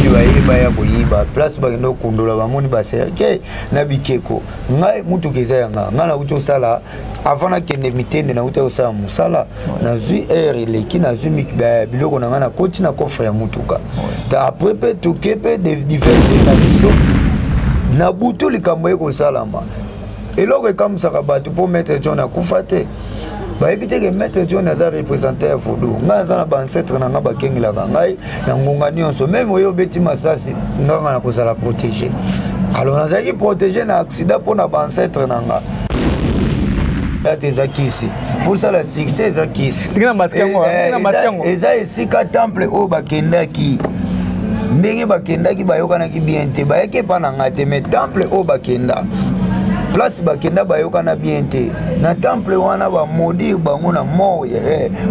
Miyibi baye baya koyiba place, bakende kokundola, bamoni bacercueil na bikeko. Ngai mutuka eza ya nga, ngai nakuti kosala avant nakende Mitende, nakuti kosala mosala, nazwi heure eleki, nazwi biloko na ngai, nakoti na coffre ya mutuka. Après mpe toke mpe divertir na biso na butu. Likambo ekosalama, eloko ekamusaka bato mpo Maître John akufa te. Bayebi te ke Maître John aza représentant ya vaudou. Ngai aza na baancêtre na ngai, bakengelaka ngai na ngonga nyonso. Même oyo obeti masasi, nganga na kozala protégé. Alors nazalaki protégé na accident mpo na baancêtre na nga. Ate eza kisi mposala succès, eza kisi, eza esika temple oyo bakendaki. Ndenge bakendaki, bayokanaki bien te, bayaki epa na ngai te, mais temple oyo bakenda, place bakenda, bayokana bien te. Na temple wana bamaudire bango na mort,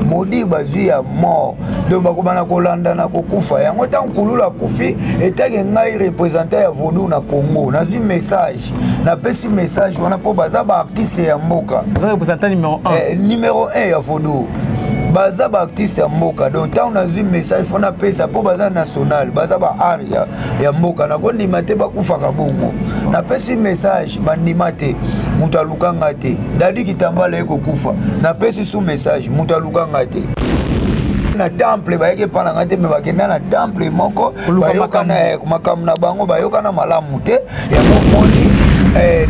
maudire bazwi ya mort, donc bakobana kolanda na kokufa. Yango ntango kululu akufi, etake ngai représentant ya vaudou na Congo, nazwi message, napesi message wana mpo baza baartiste ya mboka. Numéro 1, numéro 1 ya vaudou, baza baartiste ya mboka. Donc ntango nazwi message, fo napesa mpo baza national, baza baart ya mboka. Nakondima te bakufaka bongo. Napesi message, bandima te, moto alukanga te. Dadi Kitambala ekokufa, napesi su message, moto alukanga te. Na temple bayaki epa na ngai te, me bakenda na temple moko, bayokana makambo na bango, bayokana malamu te. Yango moni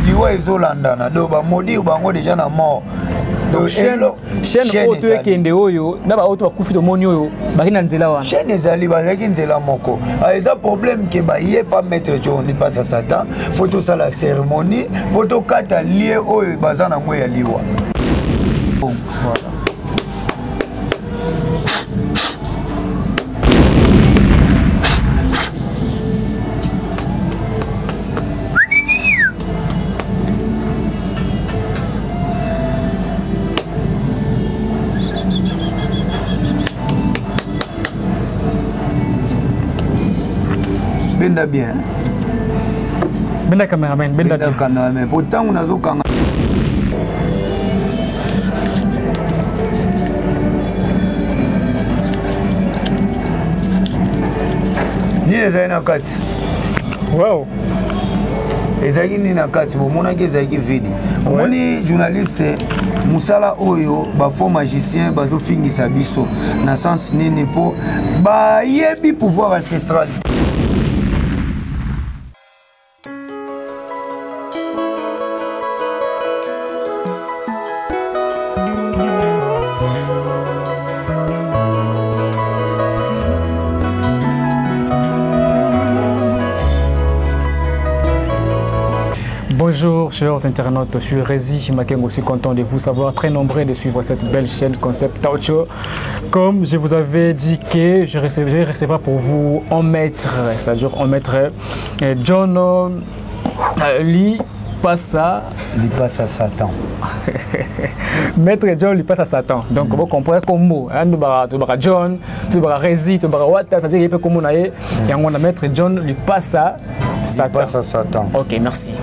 liwa ezolandana, donc bamaudire bango déjà na mort. Chaîne oyo toyekende oyo na baoyo to bakufi, tomoni oyo baki na nzela wana. Chaîne ezali, bazalaki nzela moko. Eza problème ke baye pa Maître John Lipasa Satan, fo tosala cérémonie mpo tokata lie oyo baza nango ya liwa. Voilà. Benda bien. Benda cameraman, benda. Benda cameraman, po ntango nazokanga. Nini ezali na kati? Wow. Ezalaki nini na kati? Bomonaki ezalaki vide. Omoni journaliste, mosala oyo bafaux magicien bazofingisa biso na sens nini? Mpo bayebi pouvoir ancestral. Bonjour chers internautes, je suis Rézi Makengo, je suis content de vous savoir très nombreux de suivre cette belle chaîne Concept Taucho. Comme je vous avais dit que je vais recevoir pour vous en maître, c'est-à-dire en maître John Lee Passa. Lipasa Satan. Maître John Lipasa Satan. Donc, vous comprenez combo. Hein, nous bara John, nous bara Rézi, nous bara Wata, c'est-à-dire qu'il peut comme on a, et on a Maître John Lipasa Satan. Lipasa Satan. Ok, merci.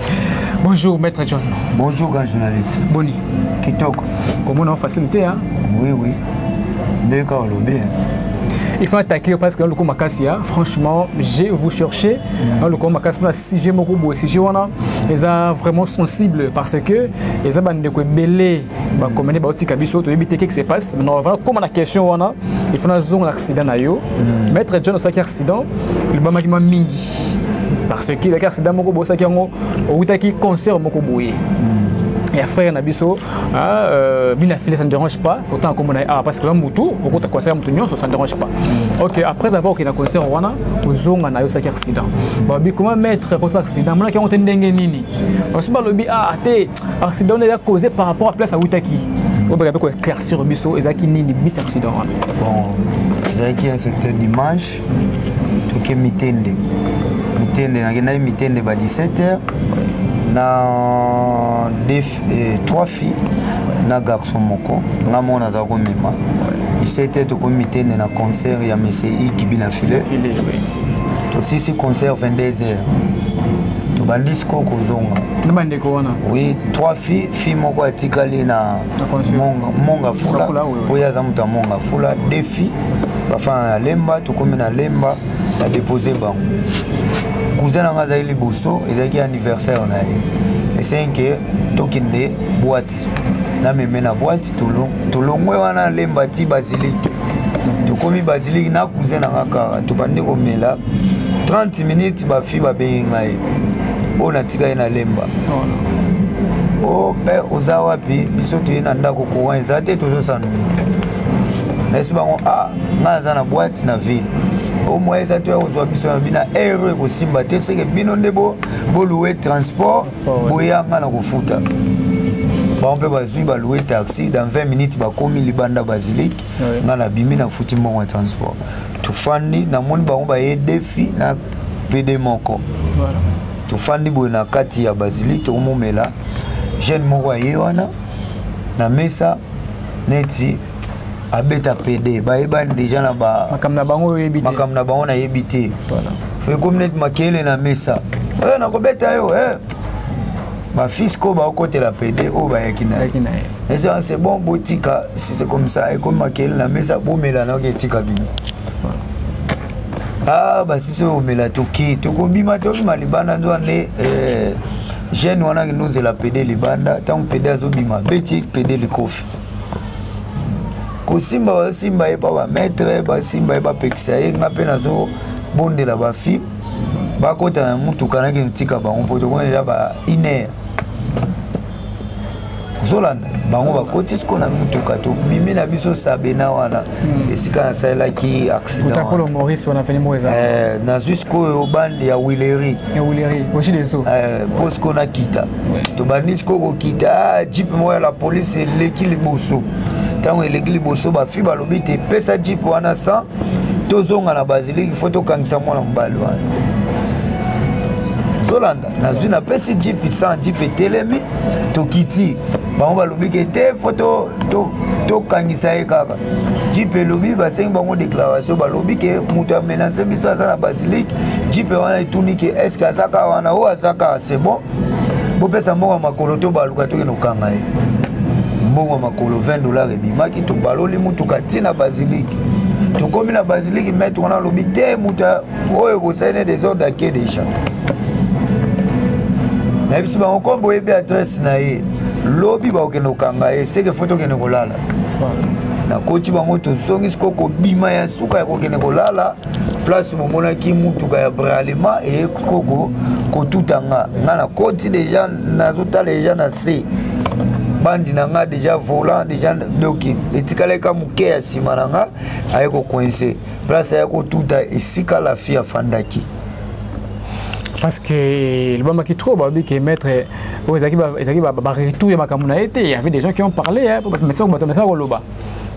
Bonjour Maître John. Bonjour grand journaliste. Boni. Kitoko. Comment on a facilité hein? Oui. Ndeka olobi. Il faut attaquer parce que le coup makasi, franchement, j'ai vous cherché le coup makasi pour sujet moko boye, sujet wana eza vraiment sensible parce que eza bandeko ebele bakomene baotika biso, toyebi te qu'est-ce qui se passe. Maintenant voilà comment la question wana, il faut nazonga accident na yo. Maître John osaki accident, libamaki mwa mingi parce que ezalaki accident moko boye osaki yango, outaki concert moko boye ya frère na biso bina file. Ça ne dérange pas autant comme on a, ah, parce que là mutu okota concert, mutu nyonso, ça ne dérange pas. Ok, après avoir okenda concert wana, ozonga na yo, osaki accident. Babi comment maître kosala accident, monaki yango te ndenge nini? Parce que balobi ah te, accident wana eza causé par rapport à place awutaki. Obeka mpe koéclaircir biso ezalaki nini bit accident wana. Bon, ezalaki, c'était dimanche, toke Mitende. Mitende, nakendaki Mitende ba 17 heures na deux, trois filles na garçon moko. Nga moko naza komema. 17 heures tokomi Mitende na concert ya Mese Ikibi na File. Tosisi concert 22 heures, tobandi sikoyo kozonga. Na bandeko wana? Oui, trois filles. Fille moko atikali na Monga Fula, mpo ye aza moto ya Monga Fula. Deux filles bafana na Lemba. Tokomi na Lemba. Na dépose bango. Cousin na nga azali liboso, ezalaki anniversaire na ye, esengi ke tokende boîte, nameme na boîte. Tolongwe wana Lemba ti Basilique. Tokomi Basilique na cousin na nga kaka, tobandi komela. 30 minutes, bafille babengi ngai oyo natika ye na Lemba. O mpe oza wapi? Biso toye na ndako, courant eza te, tozosana. Nayesi bango: a, ngai naza na boîte na ville. O moyen eza to ya kozwa biso na bino ere ekosimba te, seke bino nde bolouer transport, boya, nga na kofuta. Bango mpe bazwi, balouer taxi. Dans 20 minutes bakomi libanda Basilique. Nga nabimi, nafuti mbongo ya transport, tofandi. Namoni bango baye defi na pd moko. Tofandi boye na kati ya Basilique, tokomomela. Jeune moko aye wana na mesa neti abeta pd, bayebani deja na makambo na bango oyebi te. Makambo na bango nayebi te. Fo ekomi neti makele na mesa oyo nakobeta yo. Bafils ko baokotela pd oyo bayaki na ye. Eza c'est bon, botika. Si c'est comme ça, ekomi makele na mesa, bomela nayoki, etika bino. Ah, basisi oyo omela, toki, tokobima, tobima libanda. Nzwa nde jeune wana akende ozela pd libanda. Ntango pd azobima, beti pd likofi. Kosimba, bazosimba ye mpa bamaître, basimba ye, bapekisa ye. Nga mpe nazobondela bafille bakota na mutuka, nakende tika bango mpo tokomi deja ba une heure. Ozolanda bango, bakoti siko na mutuka, tobimi na biso Sabena wana, esika nasalelaki accident. Nazwi sikoyo bande ya Huilerie mpo sikoyo nakita. Tobandi sikoyo kokita, jeep moko ya la police eleki liboso. Ntango eleki liboso, bafille balobi te: pesa jeep wana 100, tozonga na Basilique, faut tokangisa mwana mobali wana. Ozolanda, nazwi, napesi jeep 100, jeep etelemi, tokiti. Bango balobi ke te, faut tokangisa ye kaka. Jeep elobi, basengi bango déclaration, balobi ke moto amenacer biso aza na Basilique. Jeep wana etuni ke est ce que aza kaka wana? Oyo aza kaka, c'est bon, bopesa mbongo ya makolo, to baluka, tokende kokanga ye. Mbongo ya makolo 20 $ ebimaki, tobaloli mutuka ntina Basilique. Tokomi na Basilique, maître wana alobi te, moto oyo bosali ne désordre ake déjà. Nayebisi bango kombo, oyebi adresse na ye, lobi bakokende kokanga ye, seke faut tokende kolala. Nakoti bango, tozongi siko kobima ya suka ya kokende kolala. Place bomonaki mutuka ya bralema eye koko kotuta nga, nga nakoti deja, nazotala deja na se bandi na nga deja volant deja, donc etikalaki ka moke ya nsima na nga aye kocoincer place aye kotuta esika la fille afandaki. Parce que lobamaki trop, balobi ke maître oyo ezalaki baretour ya makambo na ye te. Il y avait des gens qui ont parlé, bato mesaka koloba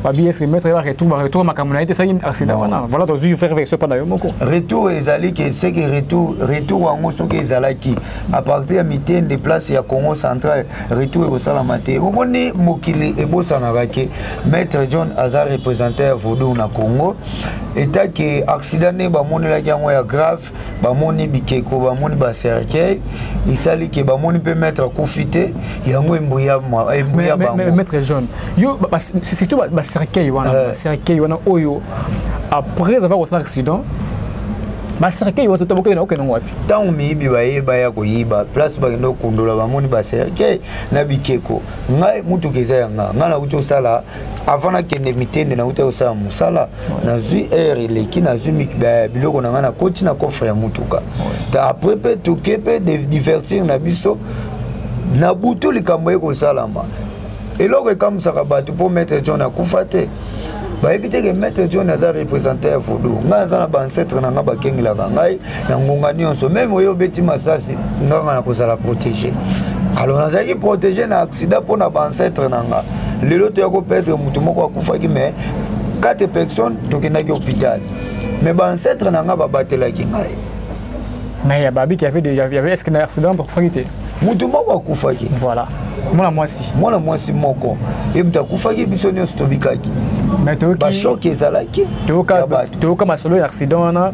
babi: est ce que maître baretour makambo na ye te esalaki accident wana? Voilà, tozwi faire version mpa na yo moko. Retour ezali ke seke retour yango soki ezalaki à partir ya Mitende, place ya Congo Central, retour ekosalama te. Omoni, mokili ebosanaka ke maître John aza représentant ya vaudou na Congo. Etake accident nde bamonelaki yango ya grave, bamoni bikeko, bamoni bacercueil, esali ke bamoni mpe maître akufi te. Yango embrouilla bango. Maître John, yo surtout bacercueil wana, bacercueil wana oyo après avoir kosala accident, bacercueil wana bokende, okende ngo wapi? Ntango miyibi bayeba ya koyiba, place bakende kokundola, bamoni bacercueil na bikeko. Ngai mutuka eza ya nga. Ngai nakuti kosala avant nakende Mitende, nauti kosala mosala, nazwi heure eleki, nazwi biloko na ngai, nakoti na coffre ya mutuka. Après mpe toke mpe divertir na biso na butu. Likambo ekosalama, eloko ekamusaka bato mpo maître John akufa te, bayebi te ke maître John aza représentant ya vaudou. Ngai aza na baancêtre na ngai, bakengelaka ngai na ngonga nyonso. Même oyo obeti masasi, nganga na kozala protégé. Alors nazalaki protégé na accident mpo na baancêtre na nga. Lelo toya koperdre motu moko akufaki, mais quatre personnes tokendaki hôpital, mais baancêtre na nga babatelaki ngai. Mais ya babi qui avait il y avait, est-ce que na accident bakufaki te? Motu moko akufaki. Voilà, mwana mwasi. Mwana mwasi moko ye moto akufaki, biso nyonso tobikaki. Bachoc ezalaki. Toyoka masolo ya accident wana,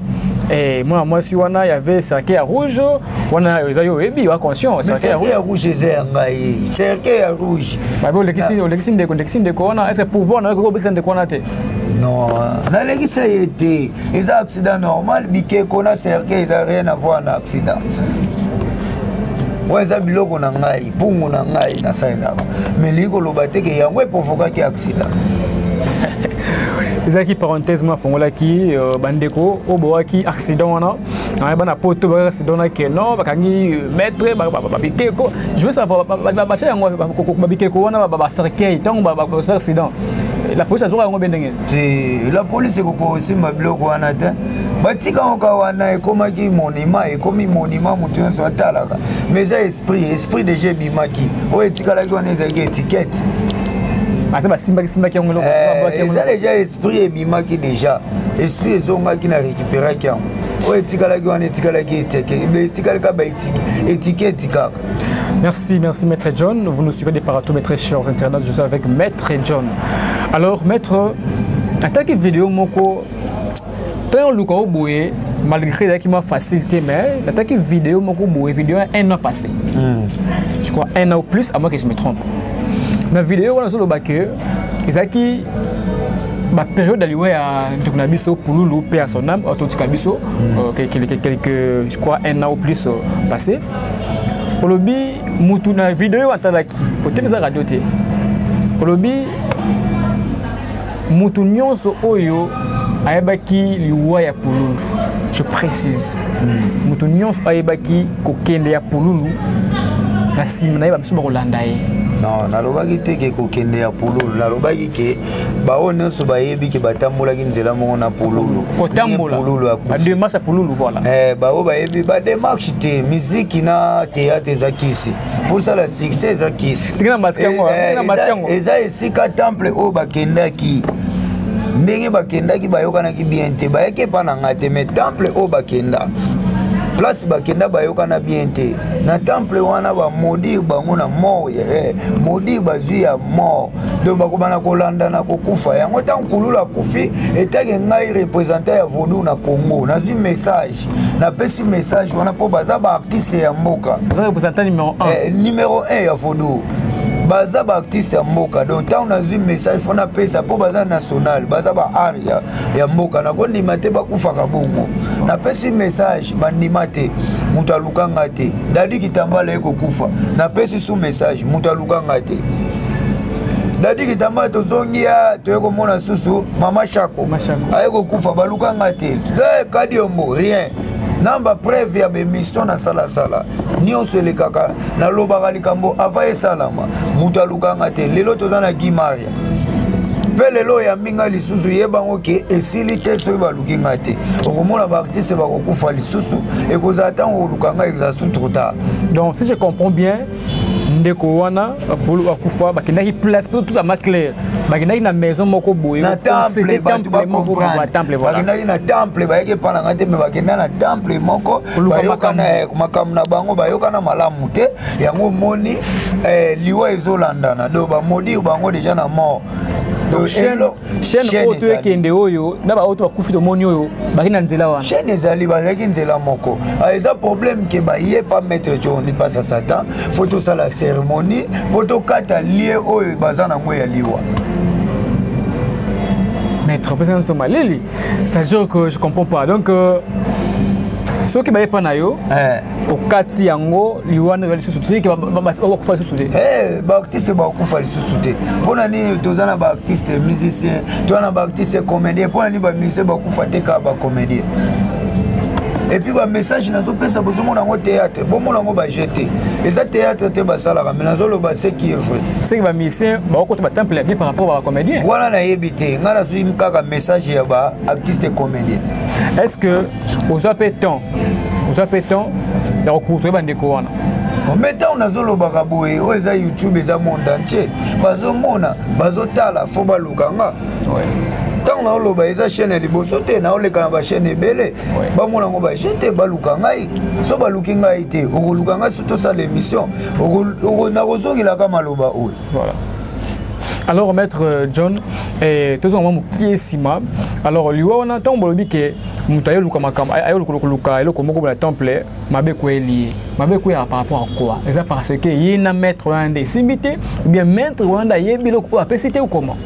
mwana mwasi wana, y avait cercueil ya rouge wana. Eza yo oyebi wa conscient. Cercueil ya rouge eza ya ngai, cercueil ya rouge. Babi olekisi, olekisi ndeko, olekisi ndeko wana. Est ce que pouvoir na yo kobekisa ndeko wana te? Non, nalekisa ye te, eza accident normal. Bikeko na cercueil eza rien à voir na accident. Oyo eza biloko na ngai, mpungu na ngai nasalelaka, mais lingi koloba te ke yango eprovokaki accident. Ezalaki parenthèse mo afongolaki bandeko oyo bowaki accident wana, bana poto bakaki accident wana ke non, bakangi maître babikeko. Je veux savoir, batya yango babikeko wana, bacercueil, ntango basala accident, la police azwaka yango be ndenge? Te, la police ekoki kosimba biloko wana te. Batika yango kaka wana, ekomaki monument, ekomi monument, moto nyonso atalaka. Mais eza esprit, esprit déjà ebimaki. Oyo etikalaki wana ezalaki étiquette. Ata basimbaki simbaki yango eloko? Eza déjà esprit ebimaki déjà, esprit ezongaki na récupéraki yango. Oyo etikalaki wana etikalaki etikali kaka baétiquette kaka. Merci, merci Maître John. Vous nous suivez de partout, mes très chers internautes. Je suis avec Maître John. Alors, Maître, attaque vidéo moko, tant luka boye, malgré qu'il m'a facilité, mais attaque vidéo moko boye, vidéo un an passé. Je crois un an ou plus, à moins que je me trompe. Dans la vidéo, on a dit que ezalaki bapériode ya liwa ya ndeko na biso Pululu, paix à son âme, ototika biso quelque, je crois un an ou plus passé. Olobi mutu na video oyo atalaki potete eza radio te, olobi mutu nyonso oyo ayebaki liwa ya Pululu, je précise, mutu nyonso ayebaki kokende ya Pululu, na nsima na ye bamisu bakolanda ye. Non, nalobaki te ke kokende ya Pululu. Nalobaki ke baoyo nyonso bayebi ke batambolaki nzela moko na Pululu. Kotambola. Pululu akufi. Badémarche ya Pululu, voilà. Baoyo bayebi badémarche te. Miziki na théâtre eza kisi, mposala succès eza kisi. Ndenge na masque yango, ndenge na masque yango. Eza esika temple oyo bakendaki, ndenge bakendaki bayokanaki bien te. Bayaki epa na ngai te, mais temple oyo bakenda, place bakenda, bayokana bien te. Na temple wana bamaudire bango na mort, maudire bazwi ya mort, donc bakobana kolanda na kokufa yango. Ntango Kululu akufi, etake ngai représentant ya vaudou na Congo, nazwi message, napesi message wana mpo baza baartiste ya mboka. Oza représentant numéro 1. Numéro 1 ya vaudou, baza baartiste ya mboka. Donc ntango nazwi message, fo napesa mpo baza national, baza baart ya mboka. Nakondima te bakufaka bongo. Napesi message, bandima te, moto alukanga te. Dadi Kitambala ekokufa, napesi su message, moto alukanga te. Dadi Kitambala, tozongi ya toye komona susu Mama Shako aye kokufa, balukanga te. Kadiombo, rien na bapreuve ya baémission nasalasala nyonso elekaka, nalobaka likambo ava esalama, moto alukanga te. Lelo toza na Guy Maria mpe lelo oyambi ngai lisusu, yebango ke esili te. Soki baluki ngai te, okomona baartiste bakokufa lisusu. Ekozala ntango koluka ngai ezala su trop tard. Donc si je comprends bien, ndeko wana Polo akufa, bakendaki place mpo tozama clair, bakendaki na maison moko boye. Na temple, bato bacomprendre. Bakendaki na temple, bayaki epa na ngai te, me bakenda na temple moko, bayokana makambo na bango, bayokana malamu te. Yango omoni liwa ezolandana, donc bamaudire bango déjà na mort. Chaîne oyo toyekende oyo na baoyo to bakufi, tomoni oyo baki na nzela wana. Chaîne ezali, bazalaki nzela moko. Eza problème ke baye pa Maître John Lipasa Satan, fo tosala cérémonie mpo tokata lie oyo baza nango ya liwa. Maître, opesa nyonso to maleli, c'est-à-dire que je comprends pas. Donc soki baye pa na yo, okati yango, liwa wana lisusu te, bakufa lisusu te? Baartiste bakufa lisusu te. Mpo na nini? Toza na baartiste musicien, toza na baartiste comédien. Mpo na nini bamusicien bakufa te, kaka bacomédien? Et puis bamessage nazopesa, bozomona yango théâtre, bomona yango baje te, eza théâtre te basalaka, mais nazoloba ce qui est vrai. C'est que bamusicien bakokota batemple ya bien par rapport bacomédien? Wana nayebi te, ngai nazwi kaka message ya baartiste comédien. Est ce que ozwa mpe temps, ozwa mpe temps ya kocourtoye bandeko wana? Mais ntango nazolobaka boye, oyo eza YouTube, eza monde entier bazomona, bazotala, fo baluka nga. Ntango naoloba, eza chaîne ya liboso te, naoleka na bachaîne ebele, bamona yango baje te, baluka ngai. So baluki ngai te, okoluka ngai so tosala émission, nakozongelaka maloba oyo. Voilà. Alors Maître John, tozonga mwa mokie nsima. Alors liwa wana, ntango bolobi ke moto ayoluka makambo, ayoluka eloko moko na temple, mabe ekweyeli ye, mabe ekweyaka par rapport à quoi? Eza parce que ye na maître wana nde esimbi te, ou bien maître wana nde ayebi eloko oyo apesi te, ou comment?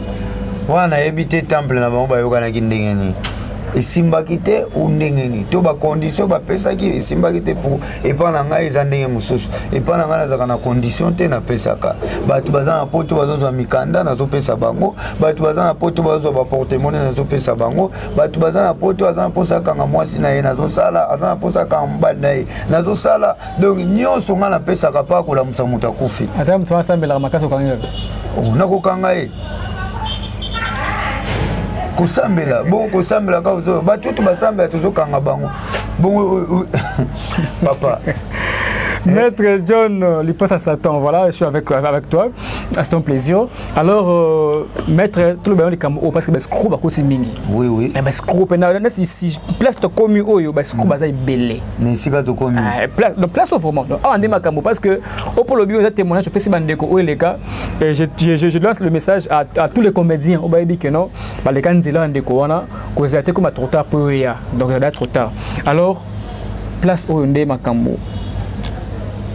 Wana nayebi te temple na bango bayokanaki ndenge nini, esimbaki te ou ndenge nini, to bacondition bapesaki esimbaki te. Po epa na ngai eza ndenge mosusu. Epa na ngai nazalaka na condition te. Napesaka bato baza na poto, bazozwa mikanda, nazopesa bango. Bato baza na poto, bazozwa baportemonnaie, nazopesa bango. Bato baza na poto, aza na mposa akanga mwasi na ye, nazosala. Aza na mposa akanga mobali na ye, nazosala. Donc nyonso ngai napesaka mpa kolamusa moto akufi. Ata moto asambelaka makasi, okangi kaka? Oh, nakokanga ye. Kosambela bongo, kosambela kaka ozo bato to basambela, tozokanga bango bongo, papa. Maître John Lipasa Satan, voilà, je suis avec toi. C'est un plaisir. Alors, Maître, tout le monde est oh, parce que escroc bakoti mingi. Oui. Eh ben escroc pena neti si place tokomi oyo, ba escroc baza ebele. Na esika tokomi. Ah, place donc place vraiment. Donc ah nde makambo, parce que opolobi oza témoignage opesi bandeko oyo eleka. Et je lance le message à tous les comédiens oyo bayebi ke non, baleka nzela ya ndeko wana, kozala te koma trop tard po oya. Donc ezala trop tard. Alors place oyo nde makambo.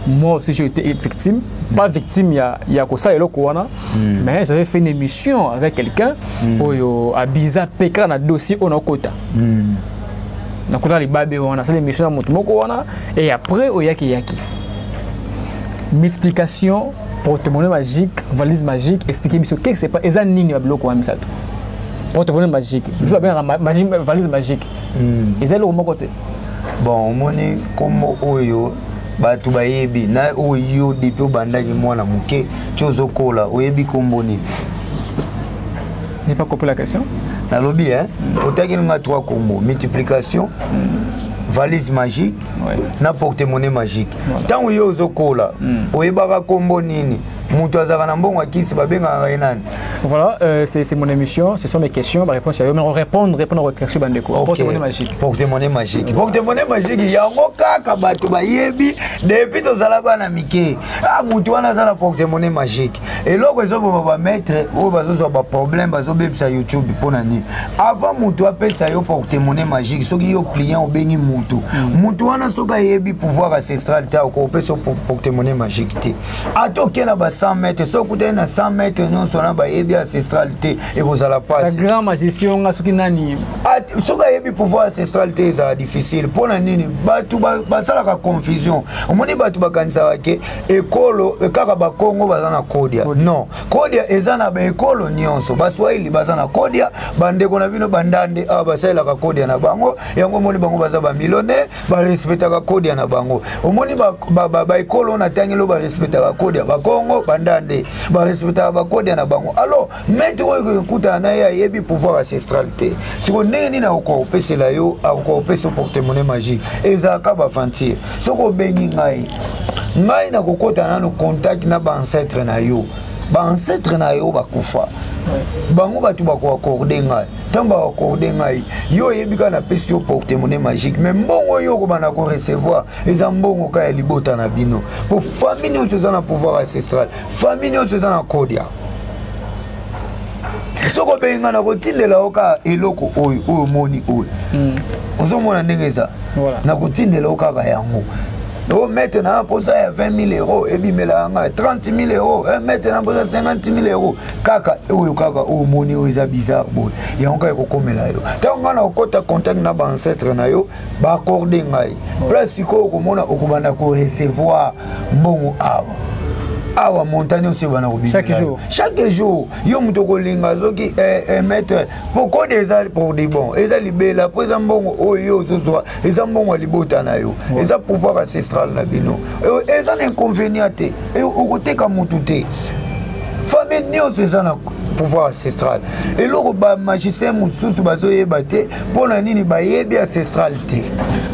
Moi aussi, j'ai été victime, pas victime ya kosala eloko wana, mais j'avais fait une émission avec quelqu'un oyo abiza peka na dossier oyo nakota. Nakota libabe wana, asala émission na moto moko wana et après oyaki yaki multiplication, porte-monnaie magique, valise magique. Expliquer biso qu'est-ce que c'est pas, eza nini babiloko wana misato? Porte-monnaie magique, biso babengaka valise magique, eza eloko moko te. Bon, omoni nkombo oyo bato bayebi na oyo yo depuis obandaki mwana moke ti ozokola, oyebi nkombo nini? J'ai pas compris la question. Nalobi hein, otaki nga trois kombo: multiplication, valise magique na porte-monnaie magique. Ntango yo ozokola, oyebaka nkombo nini? Moto azalaka na mbongo ya kisi, babengaka ye nani? Voilà, c'est mon émission, ce sont mes questions, ma réponse. Mais on répondre, répondre aux questions bandeko. Ok. Porte-monnaie magique. Porte-monnaie magique, porte-monnaie magique yango kaka bato bayebi depuis tozala bana mike. Ah, moto wana aza na porte-monnaie magique. Eloko ezoboma bamaître oyo bazozwa baproblème, bazobebisa YouTube mpo na nini? Avant moto apesa yo porte-monnaie magique, soki yo client obengi motu, motu wana soki ayebi pouvoir ancestral te, akopesa yo porte-monnaie magique te. Ata oke na ba 100 mètre, soki okutani na 100 mètre nyonso wana bayebi ancestral te, ekozala La pasi. Grand magicien nga soki nani. Soki ayebi pouvoir ancestral te, ezala difficile. Mpo na nini? Bato basalaka confusion. Omoni, bato bakanisaka ke ekolo kaka Bakongo baza na kodia. Non, kodia eza na baekolo nyonso. Baswahili baza na kodia, bandeko na bino bandande awa basalelaka kodia na bango. Yango omoni bango baza bamillionnaire, barespectaka kodia na bango. Omoni baekolo na ntangelo barespectaka kodia. Bakongo, bandande barespectaka bakodia na bango. Alors maître oyo ekutana na ye ayebi pouvoir ancestral te, siko ndenge nini akoka kopesela yo, akoka kopesa yo porte-monnaie magique? Ezalaka baventure. Soki obengi ngai, ngai nakokɔta nano contact na baancêtre na yo. Baancêtre na yo bakufa, bango bato bakoaccorde ngai. Ntango baaccorde ngai, yo oyebi kaka napesi yo porte-monnaie magique, mais mbongo oyo okobanda korecevoir eza mbongo kaka ya libota na bino, po famille nyonso eza na pouvoir ancestral, famille nyonso eza na kodia. Soki obengi ngai, nakotindela yo kaka eloko oyo oyo omoni oyo, ozomona ndenge eza. Nakotindela yo kaka yango. O maître na mposa ya 20 000 euros, ebimelaka ngai 30 000 euros. Maître na mposa 50 000 euros, kaka oyo, kaka oyo omoni oyo eza bizarre boye, yango kaka ekokomela yo. Ntango ngai nakokɔta contact na baancêtre na yo, baaccorde ngai place, sikoyo okomona okobanda korecevoir mbongo awa awa, montant nyonso ebanda Chaque kobimela yo. Jour. Chaque jour. Yo moto okolinga soki maître, po kode eza pour de bon, eza libela, po eza mbongo oyo yo ozozwa, eza mbongo ya libota na yo, eza pouvoir ancestral na bino. Eza na inconvénient te. Okoteka motu te. Famille nyonso eza na pouvoir ancestral. Eloko bamagicien mosusu bazoyeba te, mpo na nini bayebi ancestral te?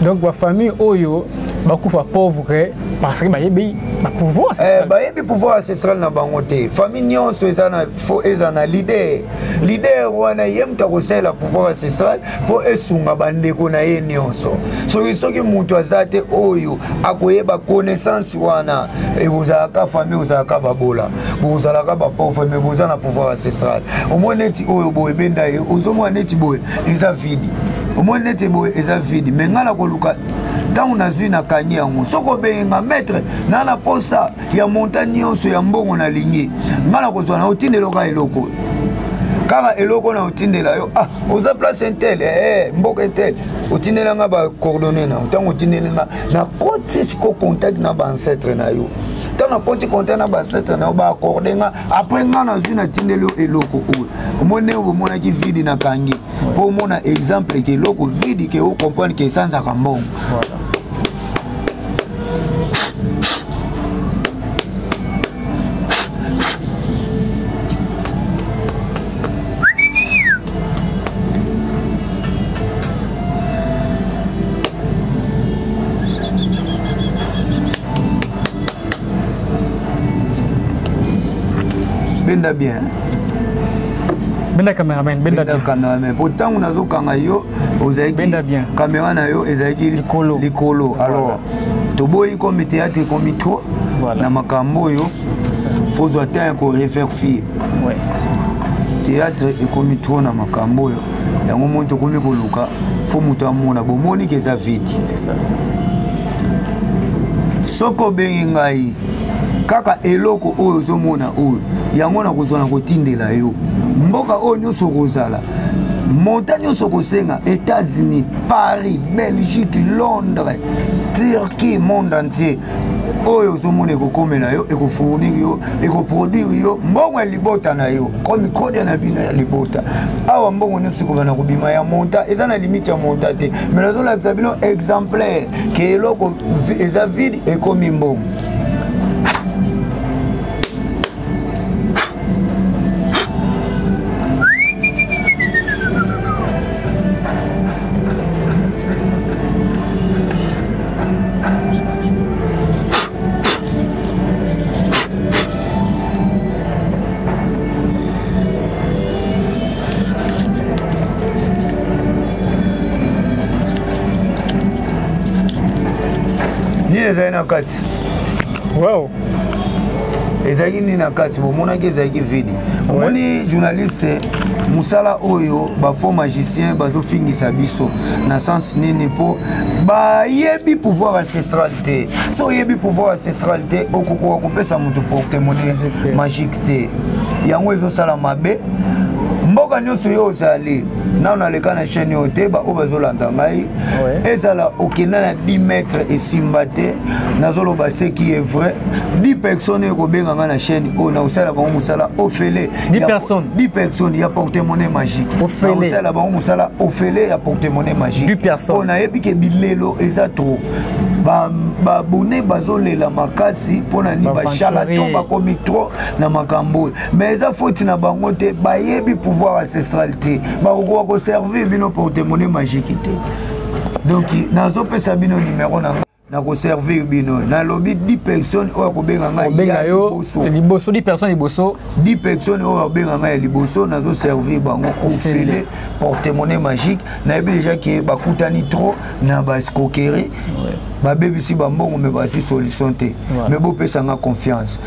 Donc bafamille oyo bakufa pauvre parce que bayebi bapouvoir eh, bayebi pouvoir ancestral na bango te. Famille nyonso eza na fo eza na leader. Leader wana, ye moto akosalela pouvoir ancestral mpo esunga bandeko na ye nyonso. Soki moto aza te oyo akoyeba connaissance wana, ekozalaka famille ozalaka babola, bozalaka bapauvre, mais boza na pouvoir ancestral. Omoni neti oyo boye, ebenda ye, ozomona neti boye eza vide, omoni neti boye eza vide, mais ngai nakoluka. Ntango nazwi, nakangi yango. Soki obengi nga: "Maître, na posa ya montant nyonso ya mbongo nalingi", ngai nakozwa na otindeloka eloko. Kaka eloko na otindela yo, ah, oza place intel, eh, mboka intel, otindela nga ba coordonnées na ntango otindeli nga, nakoti siko contact na ba ancêtre na yo. Ntango nakoti contact na ba ancêtre na yo, ba accorde nga, après nga nazwi natindeli yo eloko oyo. Omoni ndenge bomonaki vide nakangi, mpo omona exemple ke eloko vide ke ocomprendre ke esanzaka mbongo. Voilà. Benda bien. Benda cameraman, benda, benda bien. Cameraman. Po tango nazokanga yo, ozalaki benda bien. Caméra na yo ezalaki likolo. Likolo. Alors, toboyi comme théâtre comme trop voilà. na makambo oyo. C'est ça. Faut zwa temps ko refaire. Ouais. Théâtre ekomi trop na makambo oyo. Yango moni tokomi koluka, faut moto amona bomoni ke eza vide. C'est ça. Soko obengi ngai kaka eloko oyo ozomona oyo, yango nakozwa na kotindela yo. Mboka oyo nyonso okozala, montagne nyonso okosenga, États-Unis, Paris, Belgique, Londres, Turquie, monde entier, oyo ozomona ekokomela yo, ekofournir yo, ekoproduire yo mbongo ya libota na yo, comme code na bino ya libota. Awa mbongo nyonso ekobanda kobima ya monta, eza na limite ya monta te, mais nazolakisa bino exemplaire ke eloko eza vide ekomi mbongo. Nini ezali na kati? Wow. Ezalaki nini na kati? Bomonaki ezalaki vide. Omoni journaliste, mosala oyo ba faux magicien bazofingisa biso na sens nini? Mpo bayebi pouvoir ancestral te. So oyebi pouvoir ancestral te, okokoka kopesa moto porte-monnaie magique te. Yango ezosala mabe. Mboka nyonso yo ozali nano naleka na chaîne oyo te, baoyo bazolanda ngai, ezala okenda na 10 mètres esimba te. Nazoloba ce qui est vrai, 10 personnes ekobenga ngai na chaîne oyo, nakosala bango mosala ofele. 10 personnes. 10 personnes ya porte-monnaie magique. Ofele. Nakosala bango mosala ofele ya porte-monnaie magique. 10 personnes. Oyo nayebi ke bilelo eza trop. Babone bazolela makasi mpona nini? Ba Bacharlatan aventurier. bakomi trop na makambo oyo. Mais eza faute na bango te, bayebi pouvoir ancestral te, bakokoka koservir bino porte-monnaie magique te. Donc nazopesa bino numéro na nga, nakoservir bino. Nalobi 10 personnes oyo akobenga ngai Obenga ya yo liboso. liboso, 10 personnes liboso. 10 personnes oyo akobenga ngai ya liboso, nazoservir bango ofele porte-monnaie magique. Nayebi déjà ke bakutani trop na ba escroquerie, babebisi bambongo, mais bazwi solution te. Mais bopesa nga confiance.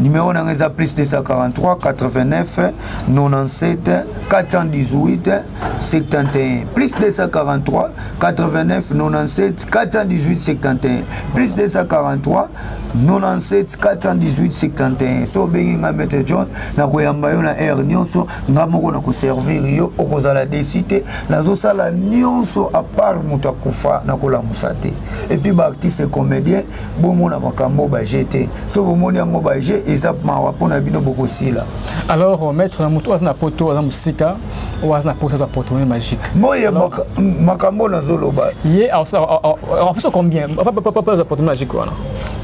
Numéro na nga eza plus 243 89 97 418 71, plus 243 89 97 418 71, plus 243 97 418 71. So obengi nga Maître John, nakoyamba yo na aire nyonso, nga moko nakoservir yo, okozala desi te. Nazosala nyonso à part moto akufa nakolamusa te. Et puis ba artiste comédien bomona makambo ba jete, so bomoni yango ba je eza mawa mpona bino, bokosila. Alors maître, na moto aza na poto, aza mosika, oyo aza na poto, aza porte-monnaie magique. Moye Alors, makambo nazoloba. Ye, en fait, combien? Enfin, pas, pas, pas, pas, porte-monnaie magique, voilà.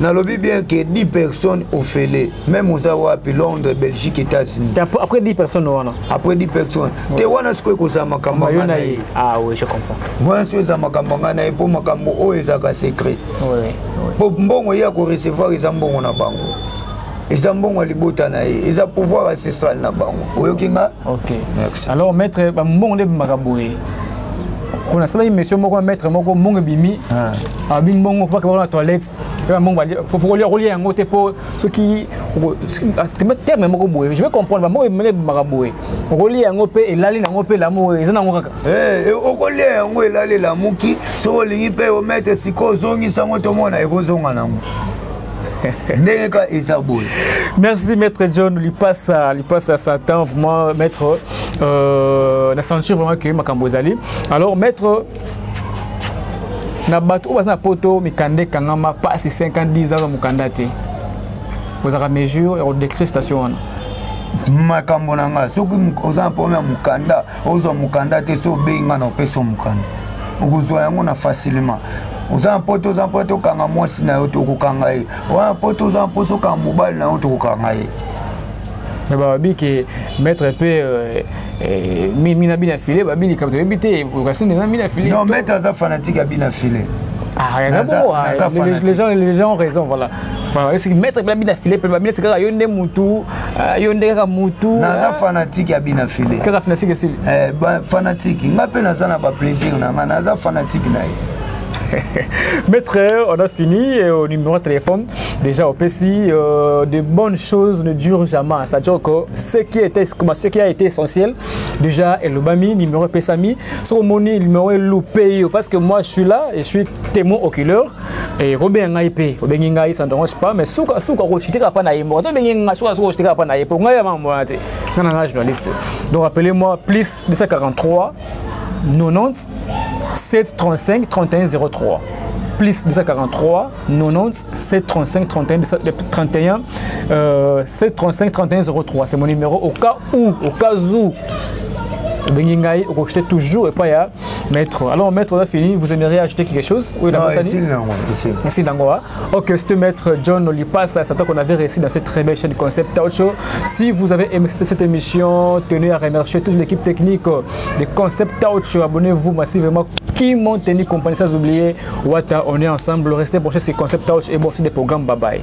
Nalobi bien que 10 personnes ofele, même oza wapi, Londres, Belgique, États-Unis. C'est après 10 personnes wana. Après 10 personnes. Te wana sikoyo ekozala makambo Ba yo nga na na ye. ye. Ah oui, je comprends. Wana sikoyo eza makambo nga na ye, mpo makambo oyo ezalaka secret. Oui, oui. Po mbongo ye akorecevoir eza mbongo na bango. Eza mbongo ya libota na ye, eza pouvoir ancestral na bango. Oyoki nga? Ok. Merci. Alors maître, ba mbongo nde makambo ye. On a sala monsieur moko maître moko mbongo bimi. Ah. Abi mbongo faut que na toilette. Ba mbongo ba faut faut kolia kolia yango te po soki terme moko boye. Je vais comprendre ba mbongo mele makambo ye. Okolia yango pe elali nango pe lamu eza nango kaka. Eh, okolia yango elali lamuki, soki olingi pe omettre sikoyo ozongisa yango tomona ekozonga nango. Ndenge ka eza boye. Merci maître John Lipasa, Lipasa Satan, vraiment maître na ceinture vraiment que makambo ezali. Alors maître, na bato oyo baza na poto, mikanda ekangama pasi 5 ans, 10 ans, mokanda te, ozalaka mesure ya kodécrire station wana? Makambo na nga, soki oza na problème ya mokanda, ozwa mokanda te, so obengi nga na opesa mokanda, okozwa yango na facilement. Oza na poto, oza na poto, okanga mwasi na yo, tokokanga ye. Oza na poto, oza na mposa okanga mobali na yo, tokokanga ye. Mais babi ke maître mpe mina bina file, babi likambo toyebi te, kasi eza mina file. Non, maître aza fanatique ya bina file. Ah, les gens ont raison, voilà. Voilà, c'est maître bila bina file pe babina kaka yo nde mutu, yo nde kaka mutu. Naza fanatique ya bina file. Kaka fanatique esili. Eh, ba fanatique nga mpe naza na baplaisir na nga, naza fanatique na ye. Maître, on a fini et au numéro de téléphone, déjà au PC, de bonnes choses ne durent jamais. C'est-à-dire que ce qui a été essentiel, déjà, elobami, numéro epesami, sur mon numéro est loupé, parce que moi je suis là et je suis témoin oculaire. Et Robin Ngaïpe, Robin Ngaï, ça ne dérange pas, mais souka souka rochité pas na yembo. To bengi nga souka souka rochité pas na yembo. Ngaï ma moi nga journaliste. Donc rappelez-moi plus 243 90 7 35 31 03, plus 243 90 7 35 31 31 7 35 31 03, c'est mon numéro au cas où obengi ngai, okojeter toujours epai ya maître. Alors maître, on a fini, vous aimeriez ajouter quelque chose? Oui. Non, ici nango, ici. Ici nango. Ok, c'était maître John Lipasa, c'est qu'on avait réussi dans cette très belle chaîne Concept Touch Show. Si vous avez aimé cette émission, tenez à remercier toute l'équipe technique de Concept Touch Show. Abonnez-vous massivement qui m'ont tenu compagnie, sans oublier Wata, on est ensemble. Restez branchés sur Concept Touch et bon, c'est des programmes. Bye bye.